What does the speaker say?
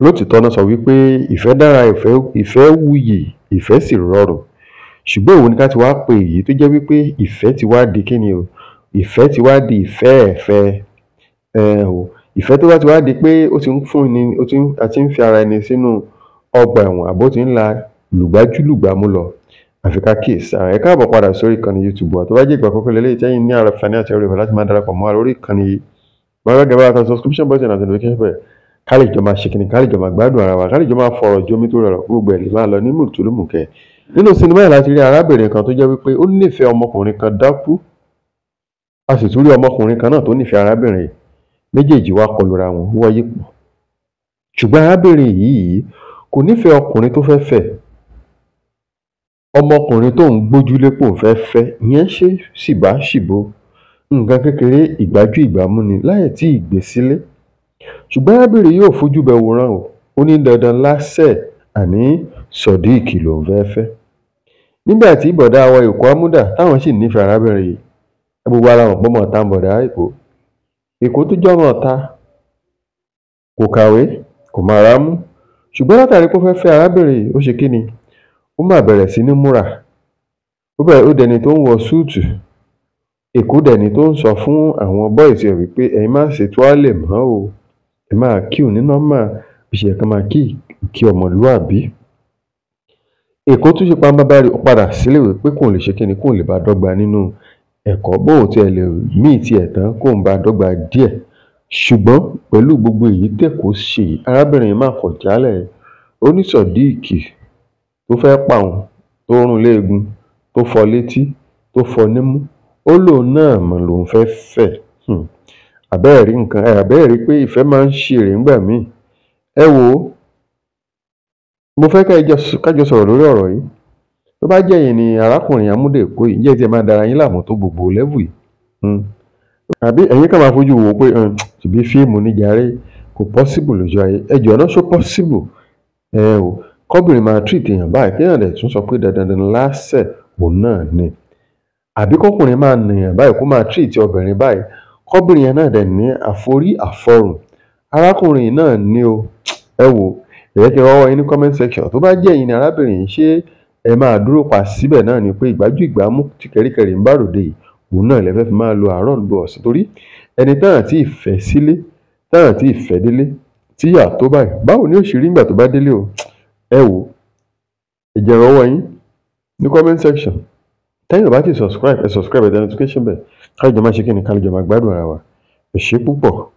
Lótìítọ́ ná sọ wípé ìfẹ́ dára, ìfẹ́ wuyì, ìfẹ́ sì rọrùn, ṣùgbọ́n èwo ni ká ti wá pe èyí tó jẹ́ wípé ìfẹ́ ti wá di kíni o, ìfẹ́ ti wá di ìfẹ́ẹ̀fẹ́ o. Ìfẹ́ tó bá ti wá di pé ó ti ń fúnni, ó ti ń a ti ń fi ara ẹni sínú ọgbà ẹ̀wọ̀n àbó ti ń la lùgbájúlùgbámú lọ, àfi ká kíyèsára. Ẹ káàbọ̀ padà sórí ìkànnì YouTube wa. Tó bá jẹ́ ìgbà àkọ́kọ́ leléyìí tẹ́yin ní àǹfààní àti oore ọ̀fẹ́ láti máa darapọ̀ mọ́ wa lórí ìkànnì yìí, bá wa tan subscription button àti notification bell, ká lè jọ máa ṣe kíni, ká lè jọ máa gbádùn ara wa, ká lè jọ máa fọ̀rọ̀ jomitoro ọ̀rọ̀, gbogbo ẹ̀ lè máa lọ ní mùtúlùmùkẹ́. Nínú sinimá yìí la ti rí arábìnrin kan tó jẹ́ wípé ó nífẹ̀ẹ́ ọmọkùnrin kan dákú, a sì tún rí ọmọkùnrin kan náà tó nífẹ̀ẹ́ arábìnrin yìí. Méjèèjì wá kọlura wọn, wọ́n yí pọ̀. Ṣùgbọ́n arábìnrin yìí kò nífẹ̀ẹ́ ọkùnrin tó fẹ́ fẹ́. Ọmọkùnrin tóun gbójúlé pòun fẹ́ fẹ́, ìyẹn ṣe ṣìbáṣìbo, nǹkan kékeré, ìgbájú ìgbámú ni láì tí ì gbé sílé. Ṣùgbọ́n arábìnrin yìí ò fojú bẹ̀ wòran o, ó ní dandan lásẹ̀ àní Sodiq lòun fẹ́ fẹ́. Nígbà tí bọ̀dá wa Èkó Amúdà táwọn sì nífẹ̀ẹ́ arábìnrin yìí, gbogbo wa la mọ̀ pọ́mọ ìta ni bọ̀dá Èkó. Èkó tó jọ́mọ ìta, kò kàwé, kò mọra mú, ṣùgbọ́n látàrí pé ó fẹ́ fẹ́ arábìnrin yìí, ó ṣe kíni, ó mà bẹ̀rẹ̀ sí ní múra. Ó bẹ̀rẹ̀, ó dẹni tó ń wọ súùtù. Èkó dẹni tó ń sọ fún àwọn boys ẹ̀ wípé ẹ̀yin má ṣe túálè mọ́ o, ẹ máa queue ní normal, bó ṣe yẹ kán máa kí ọmọlúàbí. Èkó tún ṣe pabambarì, ó padà síléèwé pé kóun lè ṣe kíni, kóun lè bá dọ́gba nínú ẹ̀kọ́, bóun tiẹ̀ lè meet ẹ̀ tán, kóun bá dọ́gba díẹ̀. Ṣùgbọ́n pẹ̀lú gbogbo èyí tÉkòó ṣe yìí, arábìnrin yìí mà kọ̀ jálẹ̀. Ó ní Sodiq tó fẹ́ pa òun, tó rún léegun, tó fọ́ létí, tó fọ́ nímú, ó lóun náà mà lòun fẹ́ fẹ́. Àbẹ́ ẹ̀ rí nǹkan, àbẹ́ ẹ̀ rí pé ìfẹ́ máa ń ṣièrè ńgbà míì. Ẹ wò ó, mo fẹ́ ká jọ sọ̀rọ̀ lórí ọ̀rọ̀ yìí. Tó bá jẹ́ ẹ̀yin ni arákùnrin Amúdà Èkó yìí, ǹjẹ́ ẹ tiẹ̀ máa dara yín láàmú tó gbogbo level yìí? Àbí ẹ̀yin kàn máa fojú wò ó pé ṣèbí fíìmù ni jàre, kò possible lójú ayé. Ẹ jọ̀ọ́ ná, ṣó possible ẹ o, kọ́bìnrin máa treat èèyàn báyìí, kéèyàn dẹ̀ tún sọ pé dandan dandan lásẹ̀ òun náà ni? Àbí kọ́kùnrin máa nàyàn báyìí, kó máa treat obìnrin báyìí, kọ́bìnrin yẹn náà dẹ̀ ní àforí àfọrùn? Arákùnrin náà ní o. Ẹ wò ó, ẹ jẹ́ kí n rọ́wọ́ yín ní comment section. Tó bá jẹ́ ẹ̀yin ni arábìnrin yìí, ṣé ẹ máa dúró pa síbẹ̀ náà ni pé ìgbájú ìgbámú tí kẹ̀ríkẹ̀rí ń bá ròde yìí, òun náà lẹ fẹ́ fi máa lo àárọ̀ lo ọ̀sán? Torí ẹni tán àti ìfẹ́ sílé, tán àti ìfẹ́ délé, tíyà tó báyìí, báwo ni ó ṣe rí nígbà tó bá délé o? Ẹ wò ó, ẹ jẹ́ n rọ́wọ́ yín ní comment section. Tẹ́yìn ò bá ti subscribe, ẹ subscribe, ẹ tẹ notification bell, ká lè jọ máa ṣe kíni, ká lè jọ máa gbádùn ara wa. Ẹ ṣé púpọ̀.